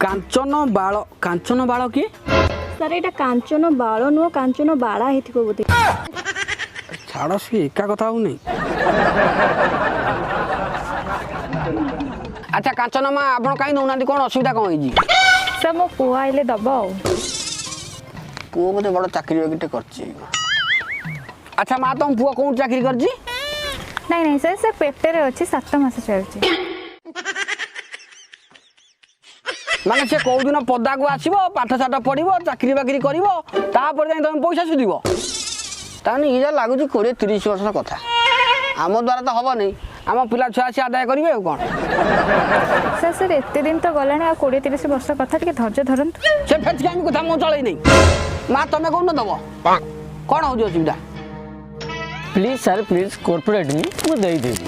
କାଞ୍ଚନ ବାଳ। କାଞ୍ଚନ ବାଳ କିଏ? ସାର୍, ଏଇଟା କାଞ୍ଚନ ବାଳ ନୁହଁ, କାଞ୍ଚନ ବାଳା ହେଇଥିବ ବୋଧେ। ଛାଡ଼, ସିଏ ଏକା କଥା ହଉନି। ଆଚ୍ଛା କାଞ୍ଚନ ମା, ଆପଣ କାହିଁ ନେଉନାହାନ୍ତି? କ'ଣ ଅସୁବିଧା କ'ଣ ହେଇଛି? ସାର୍, ମୋ ପୁଅ ଆଇଲେ ଦବ ଆଉ। ପୁଅ ବୋଧେ ବଡ଼ ଚାକିରି ବାକିରିଟେ କରିଛି। ଆଚ୍ଛା ମା, ତମ ପୁଅ କୋଉଠି ଚାକିରି କରିଛି? ନାଇଁ ନାଇଁ ସାର୍, ସେ ପେଟରେ ଅଛି, 7 ମାସ ଚାଲିଛି। ମାନେ ସେ କୋଉଦିନ ପଦାକୁ ଆସିବ, ପାଠ ସାଠ ପଢିବ, ଚାକିରି ବାକିରି କରିବ, ତାପରେ ଯାଇ ତମେ ପଇସା ସୁଝିବ? ତାହେଲେ ଇଏ ଯାହା ଲାଗୁଛି 20-30 ବର୍ଷର କଥା। ଆମ ଦ୍ୱାରା ତ ହବନି, ଆମ ପିଲା ଛୁଆ ଆସି ଆଦାୟ କରିବେ ଆଉ କ'ଣ। ସାର୍ ସାର୍, ଏତେ ଦିନ ତ ଗଲାଣି, ଆଉ 20-30 ବର୍ଷ କଥା, ଟିକେ ଧୈର୍ଯ୍ୟ ଧରନ୍ତୁ। ସେ ଫେଚକାମି କଥା ମୁଁ ଚଳେଇ ନେଇ। ମା, ତମେ କୋଉଦିନ ଦବ? କ'ଣ ହଉଛି ଅସୁବିଧା? Please sir, please cooperate me, ମୁଁ ଦେଇଦେବି।